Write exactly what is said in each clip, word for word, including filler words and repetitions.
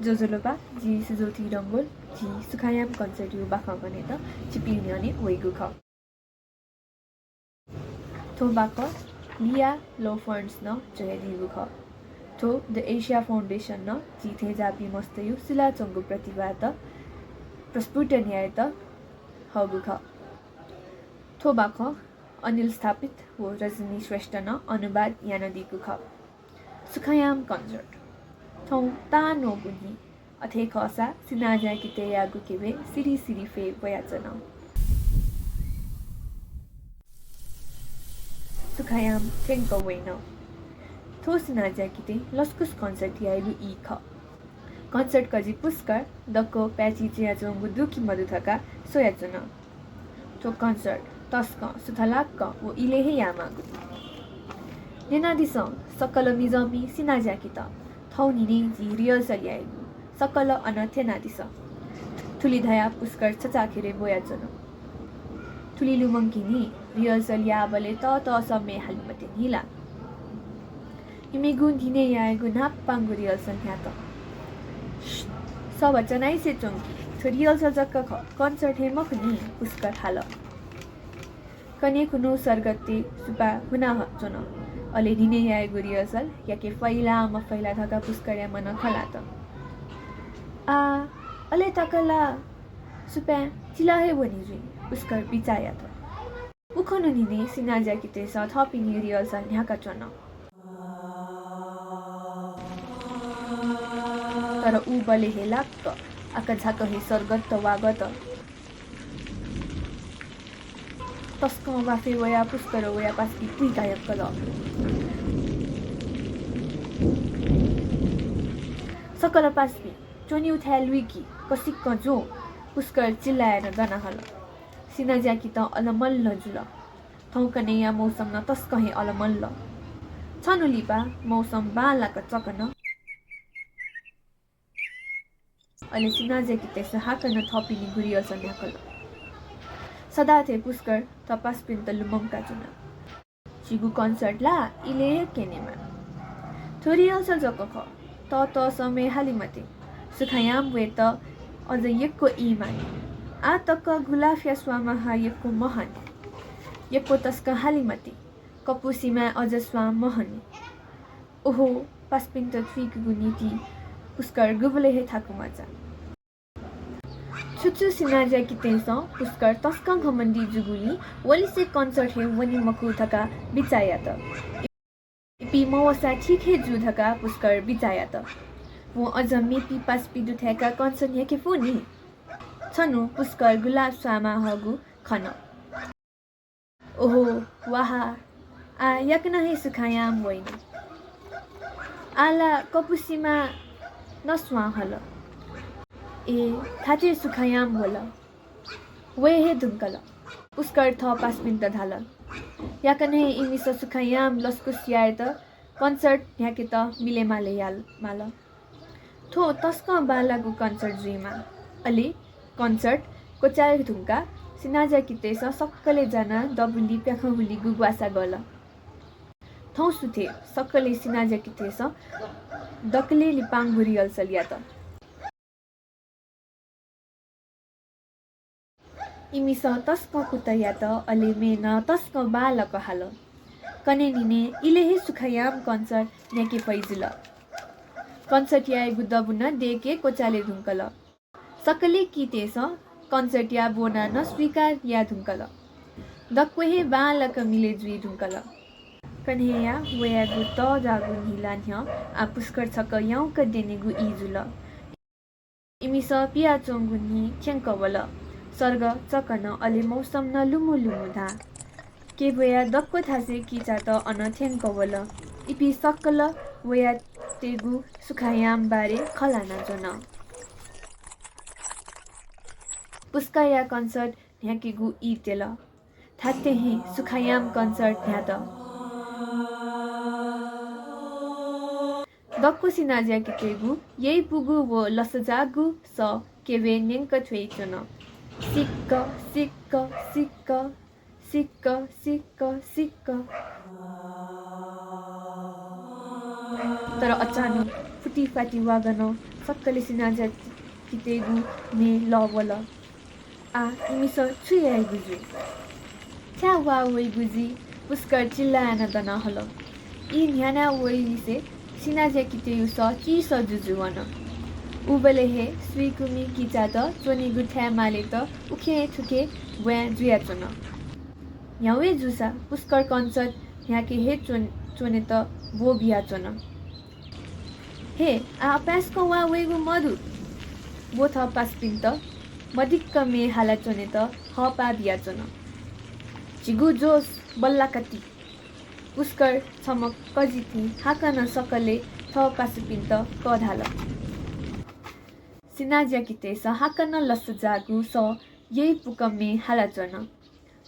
ज्वजलपा, जि सुज्योति डंगोल, जि सुखायाम concert-या बाखं कनेत छिपिं न्ह्यःने वइगु खः। थ्व बाखं लिया लोफर्न्सं च्वयादीगु खः। थ्व The Asia Foundation-नं जि थेंज्याःपिं मस्तय् सिलाच्वंगु प्रतिभात प्रस्फुटन यायेत हःगु खः। थ्व बाखं अनिल स्थापित व रजनी श्रेष्ठं अनुवाद यानादीगु खः। सुखायाम concert। थौं ताःन्वःगु न्हि। अथे खःसा सिनाज्याकितय्‌यागु केबे सिरि सिरि फय् वयाच्वन। सुखायाम थ्यंक वइन। थ्व सिनाज्याकितय् लसकुस concert याइगु ई खः। Concert कजि पुष्कर दक्व पाय्‌छि जुयाच्वंगु दु कि मदु धकाः स्वयाच्वन। थ्व concert तसकं सुथलाक्क व इलय् हे यायेमाःगु दु। न्यनादिसँ सकल मिजंपिं सिनाज्याकित, थौं न्हिनय् जिं rehearsal याइगु, सकल अन थ्यनादिसँ। थुलि धयाः पुष्कर छचाःखेरय् ब्वयाच्वन। थुलि लुमंकि नि, rehearsal याःबलय् ततःसः म्ये हाले मते नि ला। इमिगु न्हिनय् याइगु न्हापांगु rehearsal न्ह्यात। श्श्, सः भचा नाइसे च्वंकि, थ्व rehearsal जक खः, concert हे मखु नि, पुष्कर हाल। कन्हय् खुन्हु सर्गतय् सुपाँय् हुनाच्वन। अले न्हिनय् याइगु rehearsal याके फइ ला मफइ ला धकाः पुष्करया मनं खँ ल्हात। आ, अले तक ला सुपाँय् चिला हे वनी जुइ, पुष्कर बिचाः यात। उखुन्हु न्हिनय् सिनाज्याकितय्‌सं थःपिनि rehearsal न्ह्याकाच्वन। तर उबलय् हे लाक्क आकाझाकं हे सर्गत वागत। तसकं वाफय् वयाः पुष्कर वया पासापिं पुइका यंकल। सकल पासापिं, च्वनीगु थाय् लुइकि, कसिक्क ज्वँ, पुष्कर चिल्लाय् नं दना हल। सिनाज्याकित अलमल्ल जुल। थौंकन्हय्‌या मौसम नं तसकं हे अलमल्ल। छन्हु लिपा मौसम बांलाक चकन। अले सिनाज्याकितय्‌सं हाकनं थःपिनिगु rehearsal न्ह्याकल। सदां थें पुष्कर थः पासापिन्त लुमंकाच्वन। झीगु concert ला इलय् हे क्यनेमाः। थ्व rehearsal जक खः। ततःसः म्ये हाले मते। सुखायाम वयेत अझ यक्व ई माःनि। आः तक गुलाफया स्वांमाः यक्व महःनि। यक्व तसकं हाले मते। कपुसिमाय् अझ स्वां महःनि। ओहो, पासापिन्त थुइकेगु निंतिं पुष्कर गुबलय् हे थाकु मचा। छु छु सिनाज्याकितय्‌सं पुष्कर तसकं घमण्डी जूगुलिं वलिसे concert हे वने मखु धकाः बिचाः यात। इपिं मवःसा ठीक हे जू धकाः पुष्कर बिचाः यात। वं अझ मेपिं पासापिं दुथ्याकाः concert न्ह्याके फु नि। छन्हु पुष्कर गुलाफ स्वांमाःगु खन। ओहो, वाहा, आः याकनं हे सुखायाम वइन। आः ला कपुसिमाय् नं स्वां हल। ए, धात्थें सुखायाम वल। वये हे धुंकल। पुष्कर थः पासापिन्त धाल। याकनं हे इमिसं सुखायाम लसकुस यायेत concert न्ह्याकेत मिले माले याये माल। थ्व तसकं बांलाःगु concert जुइमाः। अले concert क्वचाये धुंकाः सिनाज्याकितय्‌सं सकलें जानाः दबुलिइ प्याखं हुलीगु ग्वासाः ग्वल। थौं सुथय् सकलें सिनाज्याकितय्‌सं दकलय् लिपांगु rehearsal यात। इमिसं तसकं कुतः यात, अले म्ये नं तसकं बांलाक हाल। कन्हय् न्हिनय् इलय् हे सुखायाम concert न्ह्याके फइ जुल। Concert यायेगु दबू नं दय्‌के क्वचाले धुंकल। सकलें कितय्‌सं concert-या ब्वना नं स्वीकार याये धुंकल। दक्व हे बांलाक मिले जुइ धुंकल। कन्हय्‌या वयागु तःजाःगु न्हि ला न्ह्यः आः पुष्कर छकः याउँक द्यनेगु ई जुल। इमिसं पियाच्वंगु न्हि थ्यंक वल। सर्ग चकन, अले मौसम नं लुमु लुमु धाः। केब्वया दक्व थासय् किचात अन थ्यंक वल। इपिं सकल वयातयेगु सुखायाम बारे खँ ल्हानाच्वन। पुष्करया concert न्ह्याकेगु ई त्यल। धात्थें हे सुखायाम concert न्ह्यात। दक्व सिनाज्याकितय्‌गु यइपुगु व लसजाःगु सः केब्वय् न्यंक थ्वइच्वन। सिक्क, सिक्क, सिक्क, सिक्क, सिक्क, सिक्क। तर अचानक फुतिफाति वागनं सकलें सिनाज्या कितय्‌गु म्ये लः वल। आः इमिसं छु याइगु जुइ? छाय् वा वइगु जुइ? पुष्कर चिल्लाय् यानाः दना हल। ई न्ह्यानाः वइलिसे सिनाज्या कितय्‌गु सः चिसः जुजुं वन। उबलय् हे सुइकुमि किचात च्वनेगु थाय् मालेत उखें थुखें ब्वाँय् जुयाच्वन। न्ह्यावय् जूसा पुष्कर कंस न्ह्याके हे च्वन-, च्वनेत ब्वः बियाच्वन। हे, आः अपाय्सकं वा वइगु मदु। व थः पासापिन्त मदिक्क म्ये हालाच्वनेत हःपाः बियाच्वन। झिगू जोस, बल्लाका ति। पुष्कर छम्ह कजि थें हाकनं सकलें थः पासापिन्त कःधाल। सिनाज्या कितय्‌सं हाकनं लसजाःगु सः यइपुक म्ये हालाच्वन।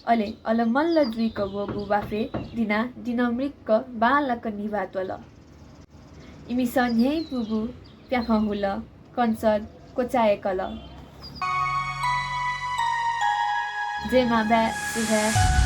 अले अलमल्ल जुइक वःगु वाफय् दिनाः दिनंमृक्क बांलाक निभाः त्वल। इमिसं न्ह्यइपुगु प्याखं हुल, कंस क्वचाय्कल। जय मांभाय्, सुभाय्।